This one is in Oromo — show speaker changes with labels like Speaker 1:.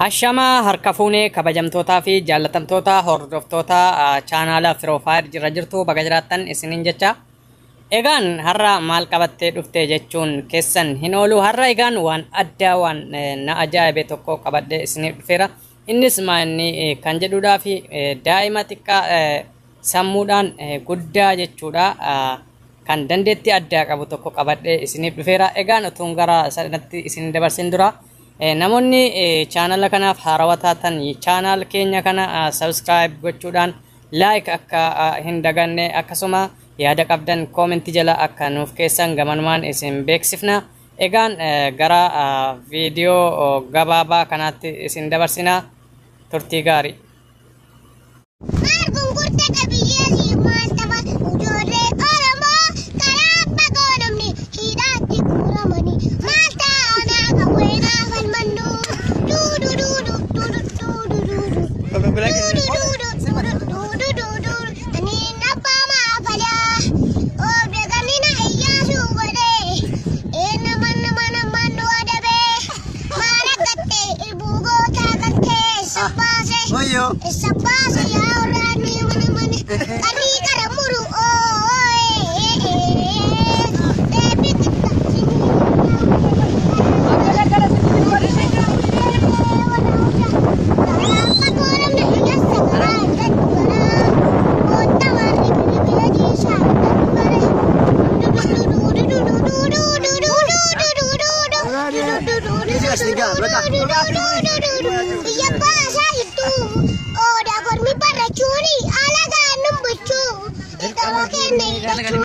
Speaker 1: Hashamaa harka fuunee kabajamtootaa fi jaallatamtoota hordoftoota chaanaala Firoofaayir jira jirtu baga jiraattan isiniin jecha. Egaan har'a maal qabattee dhufte jechuun keessan hin oolu. Har'a egaan waan addaa waan na ajaa'ibe tokko qabadhee isiniif dhufeera. Innis maanni kan jedhuudhaa fi daa'ima xiqqaa sammuudhaan guddaa jechuudha. Kan dandeettii addaa qabu tokko qabadhee isiniif dhufeera. Egaan utuun gara sanatti isin dabarsin dura namoonni chaanala kanaaf haarawaa taatan chaanal keenya kana subscribe gochuudhaan like akka hin daganne akkasuma yaada qabdan koomentii jala akka nuuf keessan gamanumaan isin beeksifna. Egaan gara viidiyoo gabaabaa kanaatti isin dabarsina. Turtii gaarii.
Speaker 2: Maal gungurte qabiyyee siif maal tafa ijoollee Oromoo karaa fagoo namni hidhaatti guuramanii maal taa'anaa qawweenaa falmannu duudu duudu duudu duudu duudu duudu duudu duudu duudu ani abbaa maafalaa oobde kannina iyyaasuu godhee nama nama nama nu adabee maal aggattee irbuu gootaa galtee sabbaase.
Speaker 3: Wayo.
Speaker 2: Sabbaase yaa waraanni mana mana qalii qara muru deebi Biyya baasaa jirtu odaa gormi barrachuuni alagaan nu bulchuu dirqama keenya hidhachuu.